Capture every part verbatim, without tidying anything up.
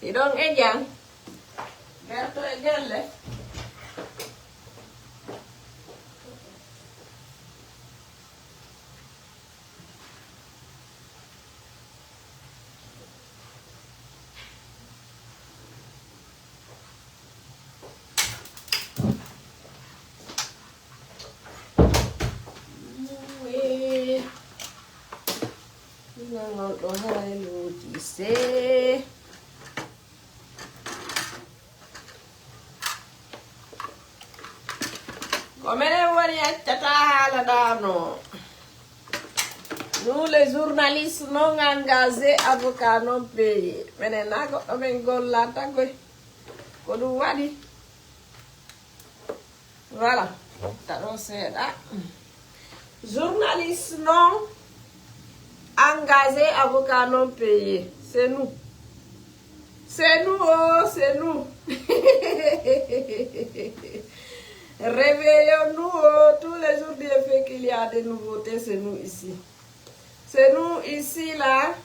Iɗon eƴan. Berto e gelle. Uwee. Ina ngol ɗo haray looti see. Ko menen woni accata haala ɗaano. Nous les journalistes non engagés, avocats non payés. Menen na goɗɗo men gollanta koy. Ko ɗum waɗi. Voilà. Taɗo seeɗa. Journaliste non engagé, avocat non payé. C'est nous. C'est nous, oh, c'est nous. Réveillons-nous, oh, tous les jours, Dieu fait qu'il y a des nouveautés, c'est nous ici. C'est nous ici, là.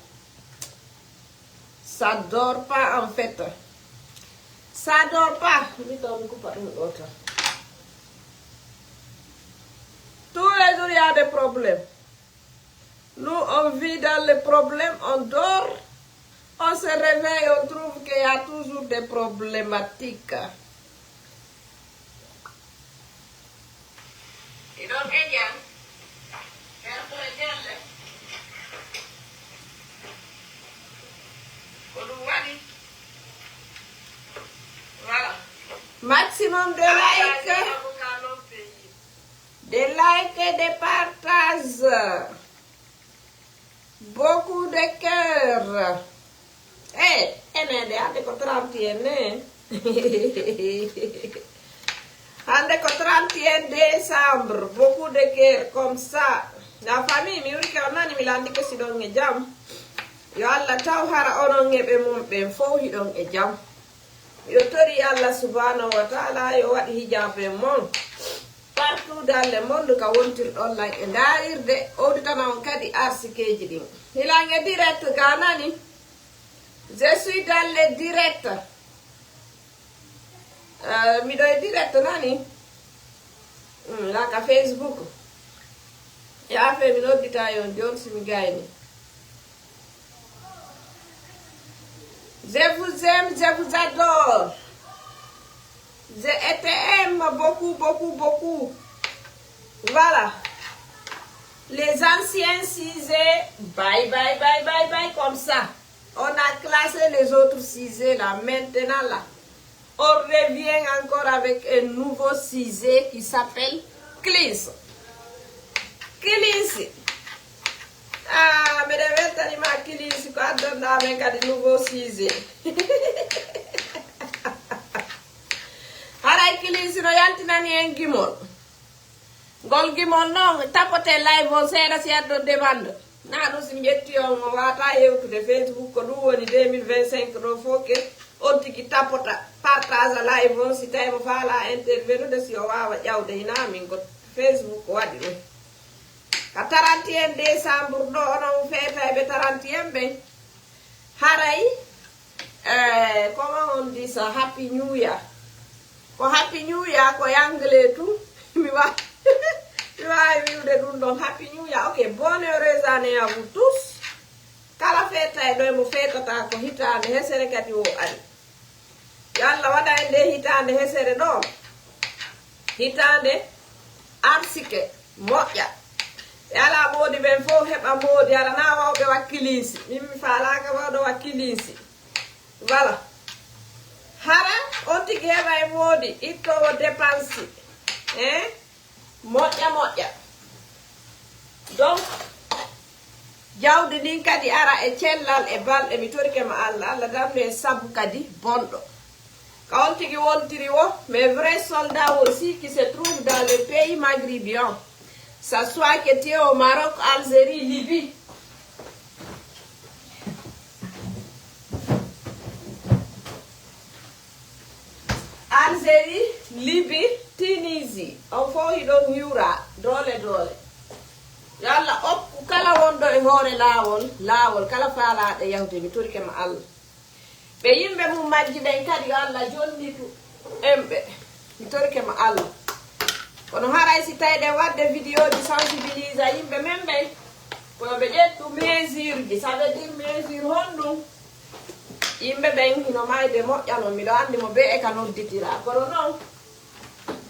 Ça dort pas, en fait. Ça dort pas. Mi taw mi kupa ɗum ɗo tan. Tous les jours, il y a des problèmes. Nous, on vit dans les problèmes, on dort, on se réveille, on trouve qu'il y a toujours des problématiques. Iɗon eƴan. Berto e gelle. Ko ɗum waɗi. Voilà. Maximum de like. Des likes et des partages. Beaucoup de cœur. Eh, enen de, hannde ko trente et un, eh. Hannde ko trente et un décembre. Beaucoup de cœur comme ça. La famille, mi wurike on nani, mi landike si ɗon e jam. Yo Allah taw hara onon e ɓe mum ɓen fow hiɗon e jam. Yo tori Allah subhanahu wa ta'ala yo waɗ hijaabe mon. Partout dans le monde ka wontirɗon lan e ndarirde, owditana on kadi arsikeeji ɗin. Hilan e direct ga nani? Je suis dans le direct. Euh, miɗo e direct nani? Hmm, la ka Facebook. Ya fe mi noddita yon jon si mi gayni. Je vous aime, je vous adore. Je t'aime beaucoup, beaucoup, beaucoup. Voilà. Les anciens sujets, bye, bye, bye, bye, bye, comme ça. On a classé les autres sujets là. Maintenant là, on revient encore avec un nouveau sujet qui s'appelle Cleansi. Cleansi. Ah, miɗen weltanima Cleansi ko addonɗa men kadi nouveau sujet. Haray Cleansi no yaltinani en gimol. Ngol gimol noon, tapote live on seeɗa si addon demande. Na ɗum si mi ƴetti on, o waata yewtude Facebook, ko ɗum woni deux mille vingt-cinq ɗo fof ke on tigi tapota, partage live on si tawi mo faala intervenude, si o waawa ƴawde hina min ko Facebook waɗi ɗum. Ka trente et un décembre ɗo, onon feetayɓe trente et un ɓen, haray, eh, comment on dit ça? Happy New Year. Ko Happy New Year, ko anglais tun. Mi wa-, mi waawi wi'ude ɗum ɗon. Happy New Year. Ok, bonne heureuse année à vous tous. Kala feetayɗo e mo feetata ko hitaande hesere kadi o ari. Yo Allah waɗa en nde hitaande hesere ɗo. Hitaande arsike moƴƴa. E alaa moodi ɓen fof heɓa moodi, hara na wawɓe wa Cleansi. Min mi faalaaka wawɗo wa Cleansi. Voilà. Hara on tigi heɓa e moodi, ittoowo dépense. Hein? Moƴƴa, moƴƴa. Donc, jawdi ndin kadi ara e cellal e balɗe, mi torike ma Allah, Allah darnu en sabu kadi bonɗo. Ka on tigi wontiri wo, mes vrais soldats aussi qui se trouvent dans les pays maghrébins, ça soit que tu es au Maroc, Algérie, Libye. Algérie, Libye, Tunisie, on fof hiɗon hiwra doole doole. Yo Allah okku kala wonɗo e hoore laawol, laawol kala faalaaɗo yahude, mi torike ma Allah. Ɓe yimɓe mum majji ɓen kadi, yo Allah jonnitu en ɓe. Mi torike mo Allah. Kono haray si tawi ɗen waɗde vidéoji sensibilisa yimɓe men ɓen, ko yo ɓe ƴettu mesureji, ça veut dire mesure honɗum? Yimɓe ɓen hino mayde moƴƴa non, miɗo anndi mo bee e ka nodditira. Kono non,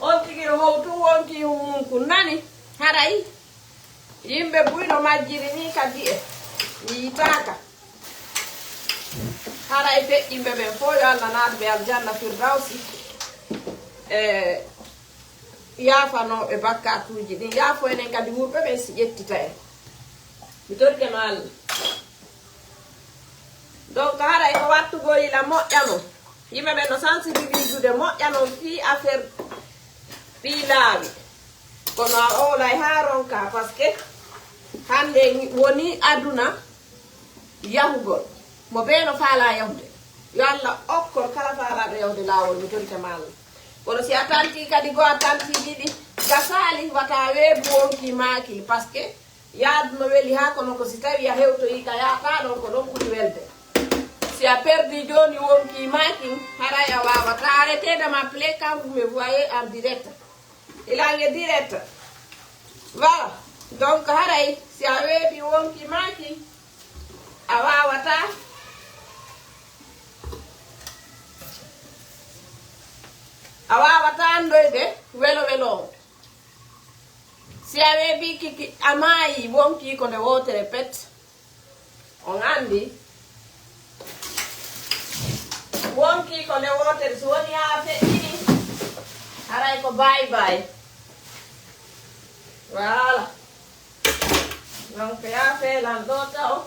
on tigi no howtu wonki mum kun nani, haray yimɓe buy no majjiri ni ka gi'e, mi yitaaka. Haray feƴƴinɓe ɓen fof, yo Allah naat ɓe aljanna firdawsi. E yaafanooɓe bakkatuuji ɗin, yaafo enen kadi wuurɓe ɓen si ƴettita en. Mi torike no Allah. Donc, haray ko wattugol yila moƴƴa non. Yimɓe ɓen no sensibiliser moƴƴa non fii affaire fii laawi. Kono a oolay haa ronka, parce que hannde woni aduna yahugol. Mo bee no faalaa yahude. Yo Allah okkor kala faalaaɗo yahude laawol, mi torike ma Allah. Kono si a tanti kadi goo, a tanti ɗiɗi, gasaali, wata weebu wonki maakil, parce que yaadu no weli haa kono ko si tawi a hewtoyi ka yahata ɗon, ko ɗon ɓuri welde. Si a perdi jooni wonki maakil, haray a waawata. Arrêtez de m'appeler quand vous me voyez en direct. Ilange direct. Voilà. Donc, haray si a weebi wonki maakil, a waawata, a waawata anndoyde welo welo on. Si a weebi kiki, a maayi, wonki ko nde wootere pet. On anndi? Wonki ko nde wootere, so woni haa feƴƴini, haray ko bye bye. Voilà. Donc, yaa feelan ɗo taw.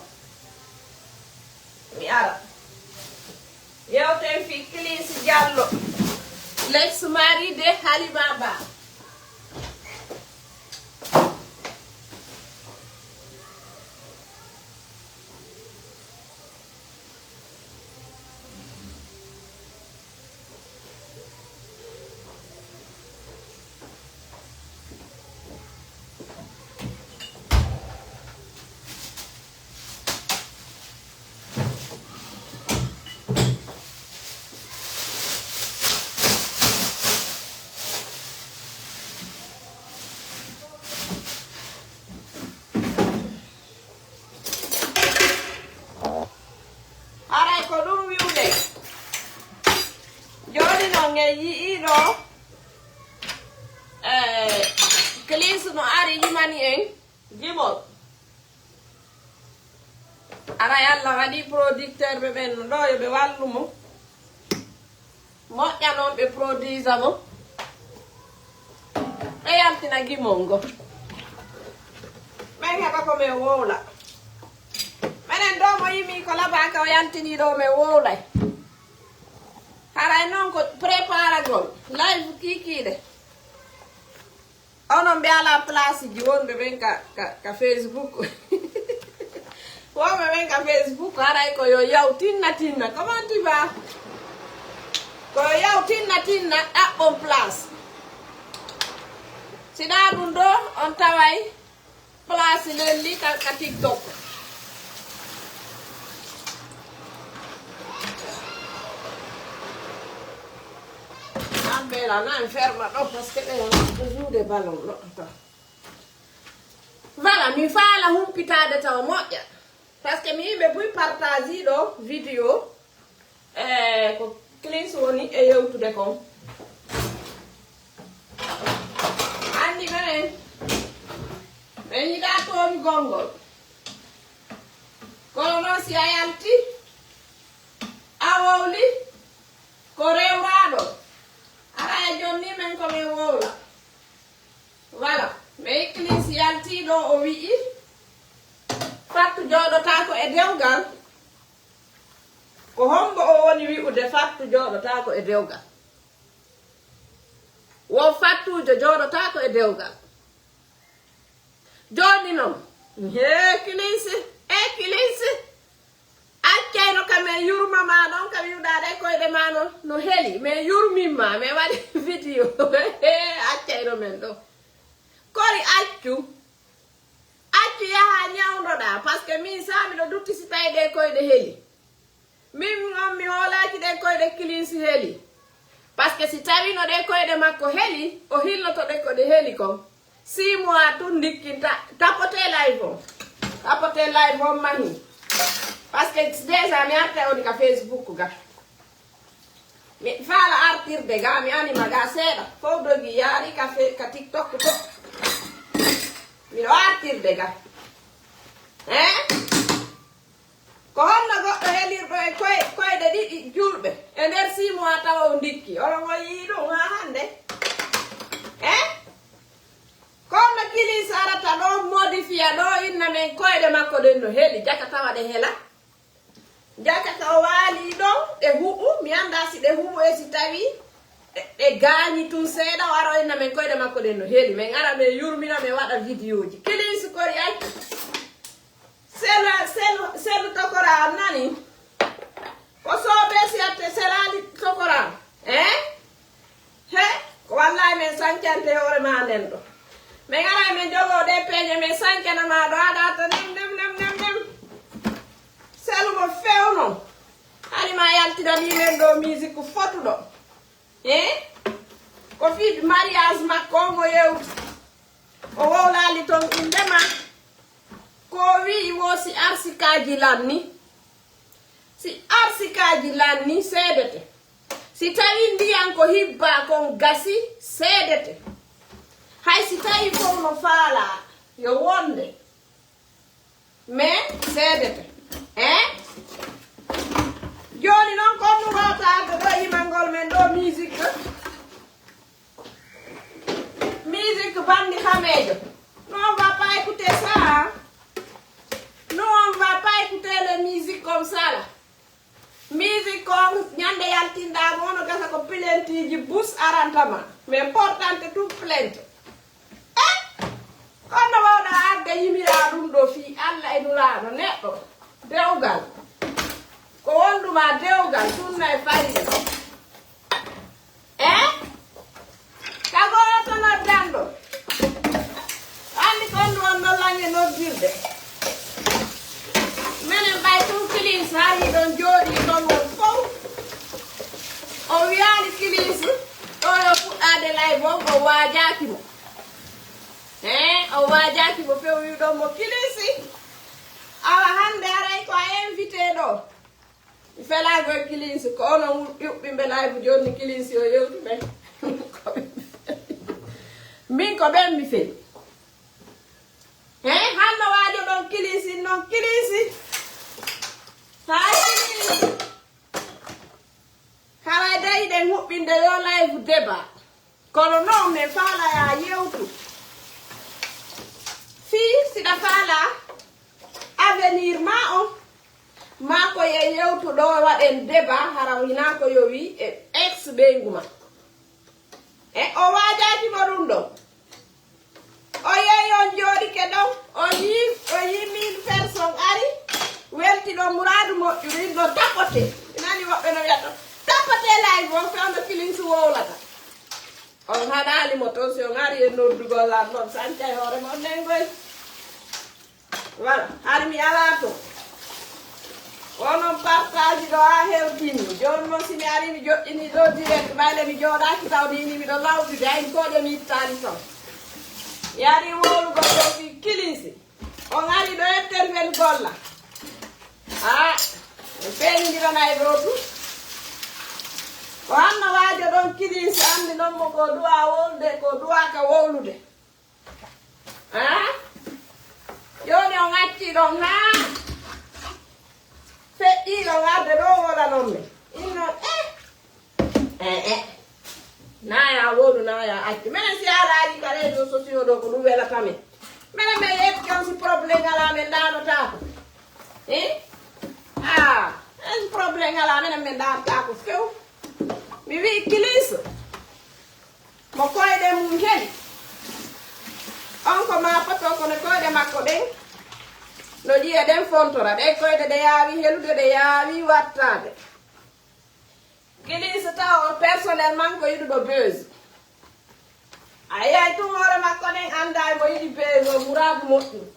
Mi ara. Yewten fii Cleans Diallo, l'ex-mari de Halima Ba. Haray ko ɗum wi'ude. Jooni noon en yi'ii ɗo, eh, Cleans no ari yimani en gimol. Haray Allah waɗi producteur ɓe ɓen no ɗo, yo ɓe wallu mo. Moƴƴa noon ɓe produisa mo. Ɓe yaltina gimol ngo. Ɓen heɓa ko men wowla. Menen ɗo mo yimi ko labaaka o yaltini ɗo men wowlay. Haray noon ko préparagol live kiikiiɗe. Onon ɓe alaa place ji wonɓe ɓen ka, ka, ka Facebook. Wonɓe ɓen ka Facebook, haray ko yo yaw tinna tinna. Comment tu vas? Ko yo yaw tinna tinna, ɗaɓɓon place. Si naa ɗum ɗo, on taway place lelli ka, ka TikTok. An bela na en ferma ɗo, parce que ɓe on toujours de ballon ɗo. Attends. Voilà, mi faala humpitaade tawa moƴƴa. Parce que mi yimɓe buy partage ɗo vidéo. E ko Cleans woni e yewtude kon. Anndi menen, men yiɗaa toon gonngol. Kono noon si a yalti, a wowli, ko rewraaɗo. Ara e jonni men ko men wowla. Voilà. Mais Cleans yalti ɗo, o wi'i, Fattu jooɗotaako e dewgal. Ko hombo o woni wi'ude Fattu jooɗotaako e dewgal? Wo Fattuujo jooɗotaako e dewgal. Jooni non, he Cleans, e Cleans, accayno ka men yurma ma ɗon, ka wi'uɗaa ɗe koyɗe ma no, no heli, men yurmin ma, men waɗi vidéo. He, accayno men ɗo. Kori accu, accu yaha ñawdoɗaa, parce que min sa miɗo dutti si tawi ɗe koyɗe heli. Min on mi hoolaaki ɗe koyɗe Kilins heli. Parce que si tawino ɗe koyɗe makko heli, o hilloto ɗe ko ɗe heli kon. Six mois tun ndikkinta, tapote live on. Tapote live on mahi. Parce que déjà mi arte on ka Facebook ga. Mi faala artirde ga, mi anima ga seeɗa. Fow dogi yaari ka fe-, ka TikTok to. Miɗo artirde ga. Eh? Ko honno goɗɗo helirɗo e koy-, koyɗe ɗiɗi julɓe e nder six mois tawa o ndikki? Oɗon on yii ɗum haa hannde? Eh? Ko honno Kilins arata ɗo modifiya ɗo inna men koyɗe makko ɗen no heli, jaka tawa ɗe hela? Jaka ka o waali ɗon ɗe huɓu, mi anndaa si ɗe huɓu e si tawi ɗe, ɗe gaañi tun seeɗa, o ara o inna men koyɗe makko ɗen no heli. Men ara men yurmina, men waɗa vidéoji. Kilins kori accu. Selu, selu, selu tokora nani? Ko soobee si atte selaali tokora. Eh? He? Ko wallahi men sancante hoore ma nden ɗo. Men ara men jogo ɗe peeñe men sancana ma ɗo aɗa atta nem, nem, nem, nem, nem. Selu mo fewno. Hani ma yaltinani men ɗo musique fotuɗo. Eh? Ko fii mariage makko on o yewti. O wowlali ton innde ma. Ko o wi'i wo si arsikaaji lanni, si arsikaaji lanni, seedete. Si tawi ndiyan ko hibba kon gasi, seedete. Hay si tawi fow no faala, yo wonde. Mais seedete. Eh? Jooni non, kon no wawtaade ɗo yimangol men ɗo musique. Musique bandi hameejo. Nous, on va pas écouter ça, hein. Nous, on va pas écouter les musiques comme ça, là. Musique on, ñande yaltinɗa mo, no gasa ko plainteji bus arantama. Mais importante tout plainte. Eh? Kono wawɗa arde yimira ɗum ɗo fii Allah e Nulaaɗo neɗɗo. Dewgal. Ko wonɗuma dewgal, sunna e farilla. Eh? Ka gooto noddanɗo. Anndi ko on ɗon no lange noddirde. Menen ɓay tun Kilins hari ɗon jooɗi ɗon won fow. O wiyaali Kilins ɗo yo fuɗɗaade live on, o waajaaki mo. Eh, o waajaaki mo few wi'uɗon mo Kilins. Awa hannde aray ko a invité ɗo. Mi felaago e Kilins, ko onon yuɓɓimɓe live jooni Kilins o yewtu ɓe. Min ko ɓen mi feli. He, hanno waajo ɗon Kilins non Kilins. Haa Kilins. Haray dayi ɗen huɓɓinde yo live débat. Kono non, mi faalaa yewtu. Fii siɗa faalaa avenir maa on, maa ko ye yewtu ɗo waɗen débat, hara hinaa ko yowi e ex ɓeyngu ma. E o waajaaki mo ɗum ɗon. O yehi, on jooɗike ɗon, o yii, o yii mille personnes ari, welti ɗo muraadu moƴƴuru, ɗo tapote. Nani woɓɓe no wiya ɗo, tapote live on, fewndo Kilins wowlata. On haɗaali mo toon, si on ari e noddugol lan noon, sancay hoore mon nden goy. Voilà, hari mi alaa toon. Onon partage ɗo haa hewtini. Jooni noon, si mi ari mi joɗɗini ɗo direct, mayde mi jooɗaaki tawde ini miɗo lawɗude, hay kooƴe mi ittaani toon. Mi ari wowlugol ɗo fii Kilins. On ari ɗo intervenir golla. Ah, en peeñindiranay ɗo tu. Ko hanno waajo ɗon Kilins anndi non mo ko duwa wowlude, ko duwa ka wowlude. Ah? Jooni on acci ɗon haa feƴƴi ɗon arde ɗo wolanon men. Inno, eh. Eh, eh. Naya wolu, naya accu. Menen si a laari ka réseaux sociaux ɗo ko ɗum welata men. Menen men yetti on si problème alaa men ɗaanotaako. Eh? Ah, si problème alaa menen men ɗaanotaako few. Mi wi'i Kilins. Mo koyɗe mum heli. On ko ma poto kono koyɗe makko ɗen. No ƴiye ɗen fontora. Ɗe koyɗe ɗe yaawi helude, ɗe yaawi wattaade. Kilins taw personnellement ko yiɗuɗo buzz. A yiyay tun hoore makko nden annda mo yiɗi buzz o muraadu moƴƴuru.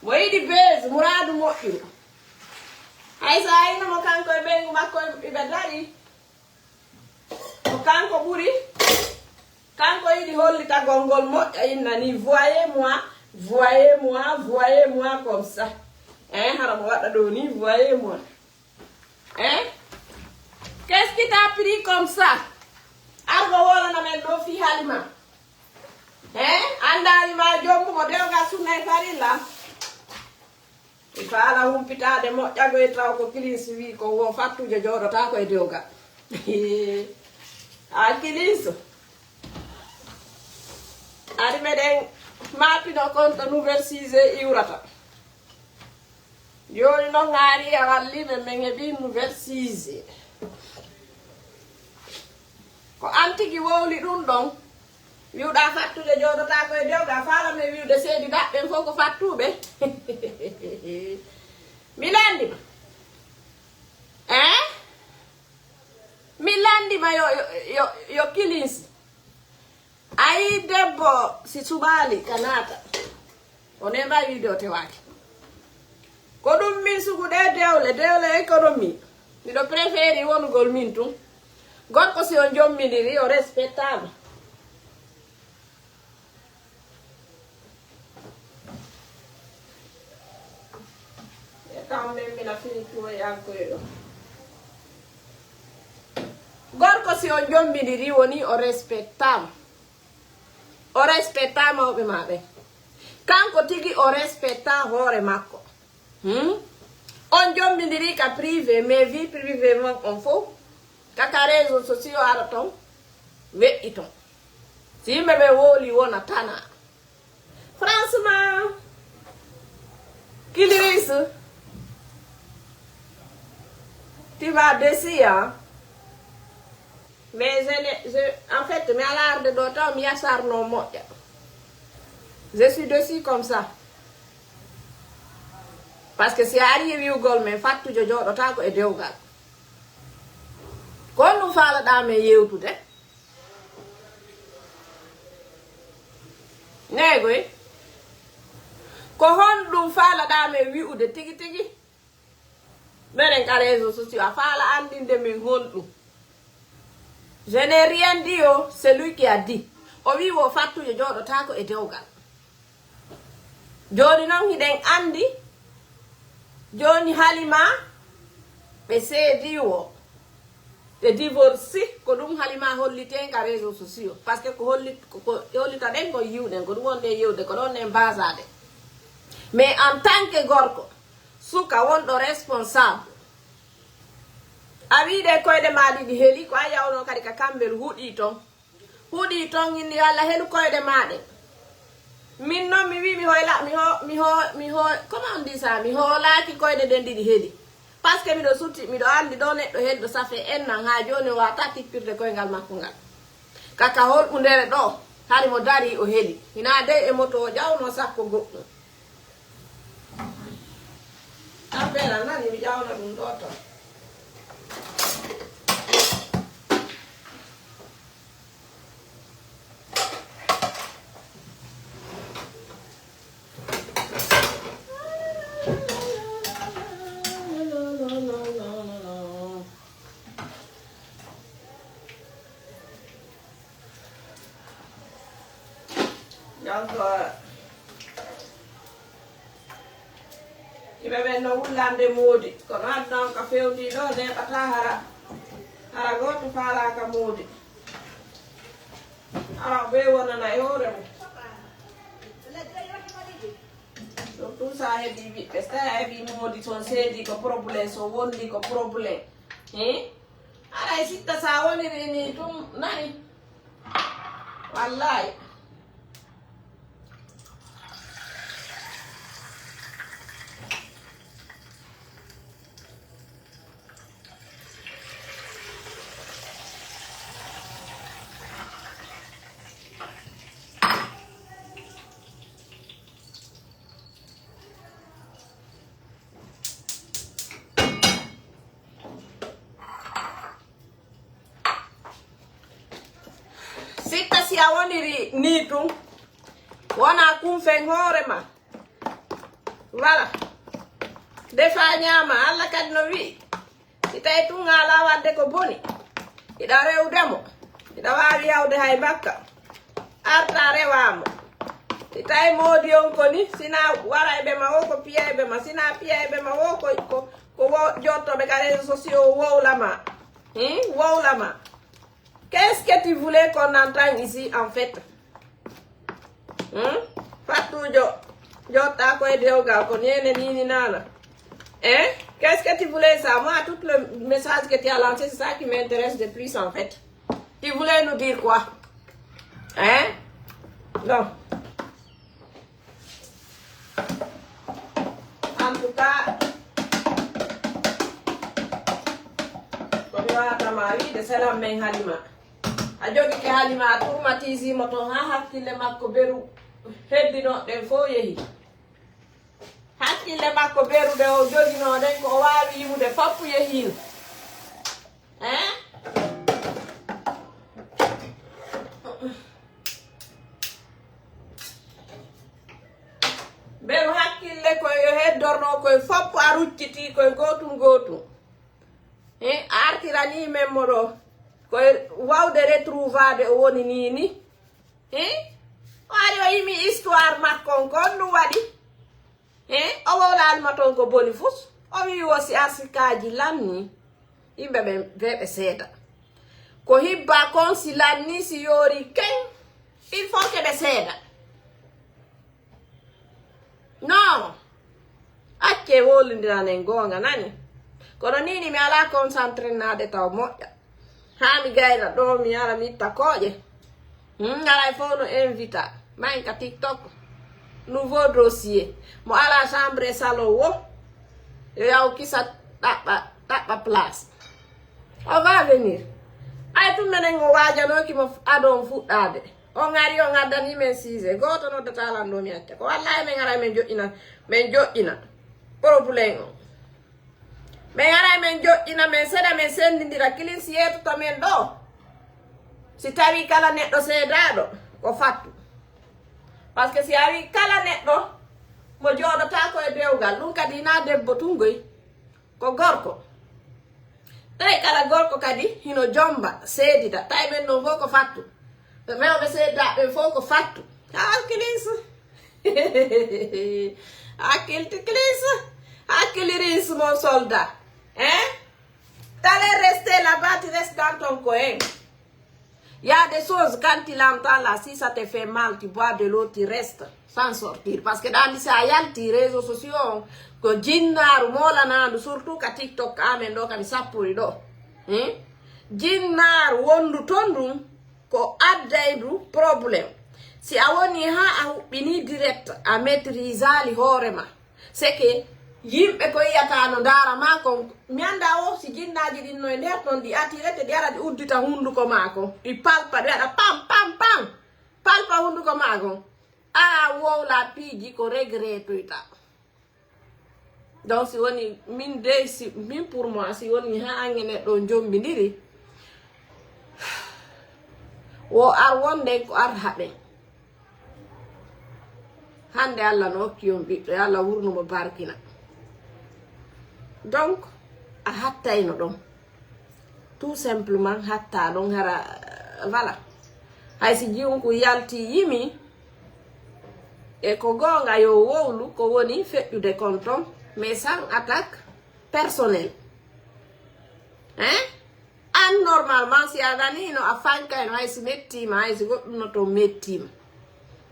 Mo yiɗi buzz muraadu moƴƴuru. Hay so a yino mo kanko e ɓeyngu makko, iɓe dari. Ko kanko ɓuri. Kanko yiɗi hollitagol ngol moƴƴa, inna ni, voyez moi, voyez moi, voyez moi comme ça. Hein, hara mo waɗa ɗo ni, voyez moi. Hein? Qu'est-ce qui t'a pris comme ça? Argo wolana men ɗo fi Halima. Hein? Andaali ma jombu mo dewga sunna e farilla. Mi faala humpitaade moƴƴago e taw ko Kilins wi ko wo fattujo jooɗotaako e dewgal. A Kilins. Ari meɗen maapino konto nouvelle sise iwrata. Jooni noon ngaari a walli men, men heɓi nouvelle sise. Ko an tigi wowli ɗum ɗon. Wiwɗa fattude jooɗotaako e dewgal, faala men wiwde seedi daɓɓen fof ko fattuɓe. Mi landima. Eh? Mi landima yo, yo, yo, yo Kilins. Ayi debbo si suɓaali ka naata. O neeɓa wiide o tewaaki. Ko ɗum min sugu ɗe dewle, dewle économie. Miɗo préféri wonugol min tun. Gorko si on jommidiri, o respectama. E kam men mina fini tuwoyankoy ɗo. Gorko si on jommidiri woni o respectama. O respecta mawɓe ma ɓen. Kanko tigi o respecta hoore makko. Hmm? On jommidiri ka privé, mais vie privée mon on fof. Kaka réseau sociaux ara ton, weƴƴi ton. Si yimɓe ɓe wowli wona tana. Franchement, Kilins, tu vas déçu, hein? Mais je, ne- je, en fait, mi ala arde ɗo taw mi yasarno moƴƴa. Je suis déçu comme ça. Parce que si a ari e wiwgol men fattujo jooɗotaako e dewgal. Ko honɗum faalaɗaa men yewtude? Neegoy, ko honɗum faalaɗaa men wi'ude tigi tigi? Menen ka réseau sociaux, a faala anndinde min honɗum? Je n'ai rien dit, o, c'est lui qui a dit. O wi wo fattujo jooɗotaako e dewgal. Jooni noon hiɗen anndi, jooni Halima ɓe seedi wo, ɓe divorce, ko ɗum Halima holliten ka réseau sociaux. Parce que ko hollit-, ko, ko hollita ɗen ko yiwɗen, ko ɗum wonde yewde, ko ɗon ɗen basaade. Mais en tant que gorko, suka wonɗo responsable, a wiide koyɗe ma ɗiɗi heli, ko a yawno kadi ka kambel huɗi ton. Huɗi ton inni yo Allah helu koyɗe ma ɗen. Min noon mi wi mi hoyla, mi ho, mi ho, mi ho, comment on dit ça? Mi hoolaaki koyɗe ɗen ɗiɗi heli. Parce que miɗo suti, miɗo anndi ɗo neɗɗo helɗo safe en nan haa jooni o wata tippirde koyngal makko ngal. Kaka holɓundere ɗo, hari mo dari o heli. Hina dey e moto o ƴawno sappo goɗɗum. Tampere a nani mi ƴawna ɗum ɗo tan. Donc, yimɓe ɓen no wullande moodi, kono aduna on ka fewndi ɗo, neeɓata hara, hara gooto faalaaka moodi. Hara ɓe wonana e hoore mum. Donc, tout ça heɓi ɓiɓɓe, so tawi a heɓi moodi toon seedi ko problème, so wondi ko problème. Hein? Haray sitta sa woniri ni tum nani. Wallahi. Sitta si a woniri ni tun, wona kun fen hoore ma. Voilà. Defa ñaama, Allah kadi no wi'i. Si tawi tun a alaa waɗde ko boni, hiɗa rewde mo, hiɗa waawi yawde hay makka. Arta rewa mo. Si tawi moodi on ko ni, sina warayɓe ma wo ko piyayɓe ma, sina piyayɓe ma wo ko, ko, ko wo jottooɓe ka réseaux sociaux wowla ma. Hmm? Wowla ma. Qu'est-ce que tu voulais qu'on entende ici, en fait? Hmm? Fattuujo, jotta ko e dewgal, ko nene nini nana. Hein? Qu'est-ce que tu voulais ça? Moi, tout le message que tu as lancé, c'est ça qui m'intéresse de plus, en fait. Tu voulais nous dire quoi? Hein? Non. En tout cas, ko mi waawata ma wiide, salam men Halima. A jogike Halima, a traumatisimo toon haa hakkille makko beru heddinoo ɗen fof yehi. Hakkille makko beru ɗe o joginoo ɗen, ko o waawi yimude fof yehiino. Hein? Beru hakkille koye yo heddornoo koye fof a rucciti koye gootum gootum. Hein? A artiranii men mo ɗo. Koye waawde retrouvaade o woni nii ni. Hein? O ari o yimi histoire makko on, ko on ɗum waɗi? Hein? O wowlaali ma toon ko boni fus. O wii wo si arsikaaji lanni, yimɓe ɓen weeɓe seeda. Ko hibba kon si lanni, si yoori ken, il faut que ɓe seeda. Non. Accee wowlindiranen goonga, nani? Kono nii ni mi alaa concentré naade taw moƴƴa. Haa mi gayna ɗo, mi ara mi itta kooƴe. Hmm, ngaray fof no invita. Mayen ka TikTok. Nouveau dossier. Mo alaa chambre e salon wo, yo yaw kisa ɗaɓɓa, ɗaɓɓa place. On va venir. Ay, tun menen o waajanooki mo f-, adon fuɗɗaade. On ari, on addanii men siise. Gooto noddata lan ɗo, mi acca. Ko wallahi men aray men joƴƴina, men joƴƴina problème on. Men aray men joƴƴina, men seɗa, men senndindira. Kilin si yeetoto men ɗo. Si tawi kala neɗɗo seedaaɗo, ko fattu. Parce que si a wi kala neɗɗo mo jooɗotaako e dewgal, ɗum kadi hinaa debbo tun goy. Ko gorko. Tawi kala gorko kadi hino jomba, seedida. Tawi ɓen ɗon fof ko fattu. Rewɓe seedidaaɓe ɓen fof ko fattu. Hakkilins. Hakkilti kilis. Hakkiliris, mon soldat. Hein? T'allais rester là-bas, tu restes dans ton coin. Il y a des choses, quand tu l'entends là, si ça te fait mal, tu bois de l'eau, tu restes sans sortir. Parce que dans les, ça y a, les réseaux sociaux, ko jinnaaru moolanaandu, surtout ka TikTok amen ɗo, kadi sappo e ɗo. Hmm? Jinnaaru wondu ton ɗum, ko adday ndu problème. Si a woni haa a huɓɓini direct, a maîtrisaali hoore ma. C'est que yimɓe ko yiyata no ndaara ma kon, mi annda o si jinnaaji ɗin no e nder ton, ɗi attirete, ɗi ara, ɗi uddita hunduko ma kon, ɗi palpa, ɗi waɗa pam, pam, pam, palpa hunduko ma kon. A wowla piiji ko regrettoyta. Donc, si woni, min dey, si, min pour moi, si woni haa ange neɗɗo on jommbindiri, wo ar wonde ko ar haɓen. Hannde Allah no okki on ɓiɗɗo, yo Allah wurnu mo barkina. Donc, a hattayno ɗon. Tout simplement, hatta ɗon hara, voilà. Hay si jiwunku yalti yimi, e ko goonga yo wowlu, ko woni feƴƴude kon ton, mais sans attaque personnelle. Hein? An, normalement, si a naniino, a fankayno, hay si mettiima, hay si goɗɗum no toon mettiima.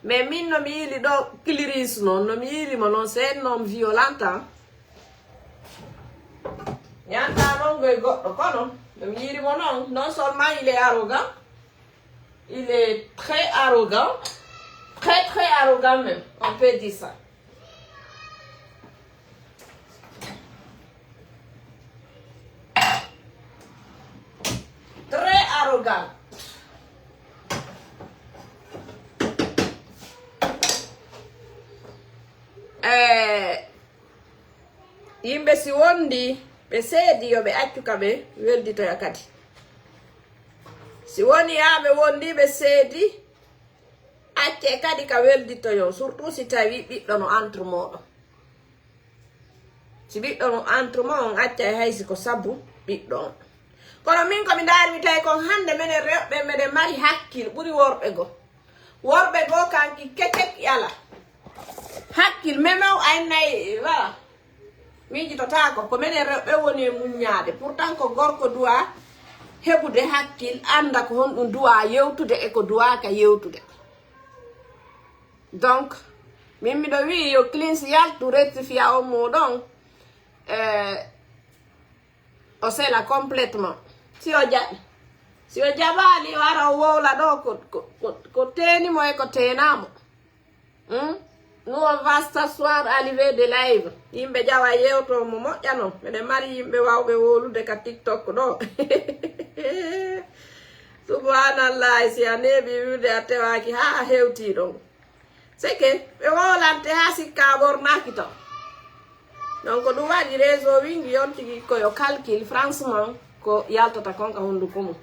Mais min no mi yiili ɗo clearance noon, no mi yiili mo noon, c'est un homme violent, hein. Mi anndaa noon ngoy goɗɗo, kono no mi yiili mo noon, non seulement il est arrogant, il est très arrogant, très, très arrogant même, on peut dire ça. Très arrogant. Eh, yimɓe si wondi, ɓe seedi, yo ɓe accu ka ɓe welditoya kadi. Si woni haa ɓe wondi, ɓe seedi, accee kadi ka welditoyon, surtout si tawi ɓiɗɗo no entre mooɗon. Si ɓiɗɗo no entre mon, on accay hay si ko sabu ɓiɗɗo on. Kono min ko mi ndaarmi tawi kon hannde menen rewɓe meɗen mari hakkil ɓuri worɓe goo. Worɓe goo kanki ketek yala. Hakkil memew ay nay wala. Miijitotaako, ko menen rewɓe woni e muññaade. Pourtant ko gorko duwa heɓude hakkil, annda ko honɗum duwa yewtude e ko duwaaka yewtude. Donc, min miɗo wi'i yo Cleans yaltu rectifia on muɗon, eh, o sela complètement. Si o jaɓi. Si o jaɓaali, wara o wowla ɗo ko, ko, ko, ko teeni mo e ko teenaa mo. Hmm? Nous, on va s'asseoir à l'arrivée de live. Yimɓe ƴawa yewto mo moƴƴa non. Meɗen mari yimɓe wawɓe wowlude ka TikTok ɗo. Subhanallah, si a neeɓi wiwde a tewaaki haa a hewti ɗon. C'est que ɓe wowlante haa sikka a ɓornaaki ton. Donc ɗum waɗi réseau wingi on tigi ko yo calcul, franchement, ko yaltata kon ka hunduko mum.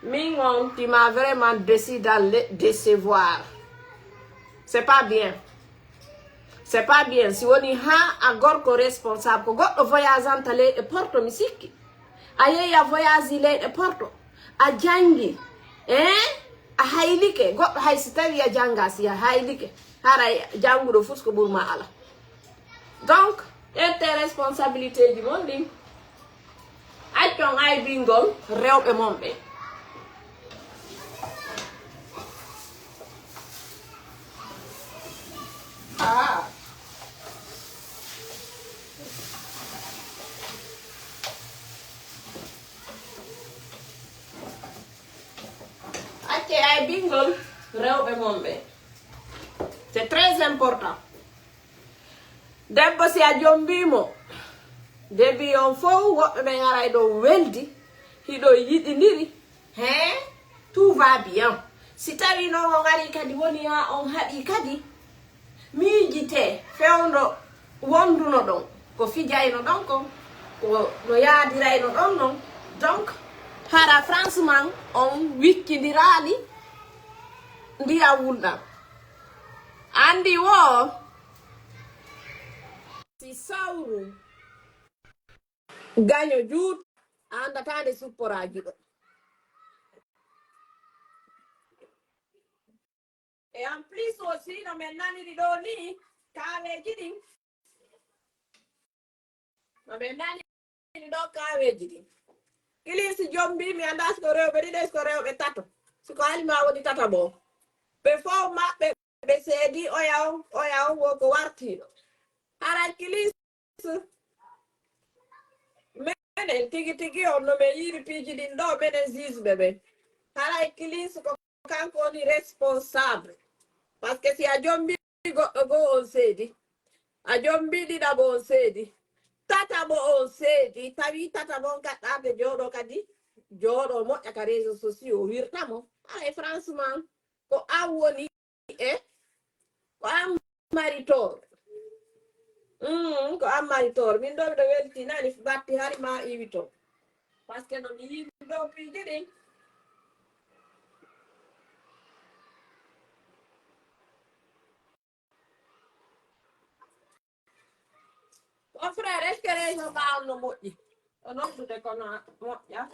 Min on, tu m'as vraiment déçu dans le décevoir. C'est pas bien. C'est pas bien. Si woni haa a gorko responsable, ko goɗɗo voyageanta leyɗe porto, mi sikki. A yehi a voyage leyɗe porto. A janngi. Eh? A haylike. Goɗɗo hay si tawi a jannga, si a haylike. Haray jannguɗo fus ko ɓurma ala. Donc, ƴettee responsabilité ji mon ɗin. Accon aybingol rewɓe mon ɓe. Ah. Accee aybingol rewɓe mon ɓe. C'est très important. Debbo, si a jombii mo, debbi on fow, woɓɓe ɓe ngaray ɗo weldi, hiɗo yiɗindiri, hein? Tout va bien. Si tawi noon o ngari kadi, woni haa on haɓi kadi, miijitee fewndo wonduno ɗon, ko fijayno ɗon kon, ko no yaadirayno ɗon non. Donc, hara franchement, on wikkindiraali ndiyam wulɗam. Anndi woo, si sawru gaño juut, a anndataa nde supporaa juɗo. Et en plus aussi, no men naniri ɗo ni, kaaweeji ɗin. No men naniri ɗo kaaweeji ɗin. Cleans jombi, mi anndaa si ko rewɓe ɗiɗo, si ko rewɓe tato. Si ko Halima woni tataɓo. Ɓe fow maɓɓe, ɓe seedi oya on, oya on wo ko wartiiɗo. Haray Cleans Menen tigi tigi on no men yiiri piiji ɗin ɗo, menen juge ɓe ɓen. Haray Cleans ko kanko woni responsable. Parce que si a jombi goɗɗo goo on seedi, a jombi ɗiɗaɓo on seedi, tataɓo on seedi, tawi tataɓo on gaɗɗaade jooɗo kadi, jooɗo moƴƴa ka réseaux sociaux, wirta mo. Haray franchement, ko an woni e ko an mari tort. Mm, ko an mari tort. Min ɗo miɗo welti nani batti hari ma iwi to. Parce que no mi yiɗi ɗo piiji ɗin. Mon frère, est-ce que réseau ma on no moƴƴi? O noddude kono moƴƴa.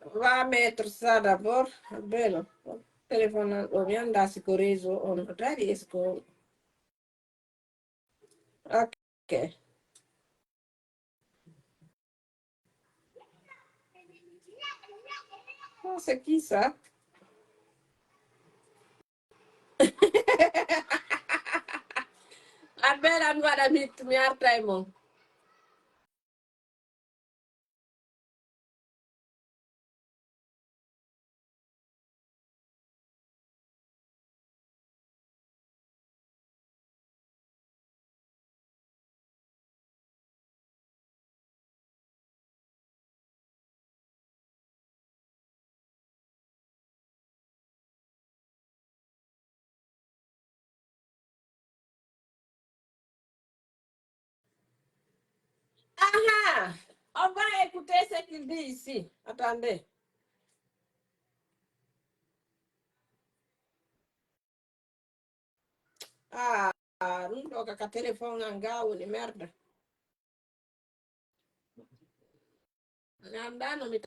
On va mettre ça d'abord. Belo. Téléphone an ɗo, mi anndaa si ko réseau on no dari, est-ce que Ok. Oh, c'est qui ça? Abel an waɗa mi, mi arta e mon. Attendez ici. Attendez. Ah, ɗum ɗo ka, ka téléphone an ga woni, merde. Mi anndaa no mi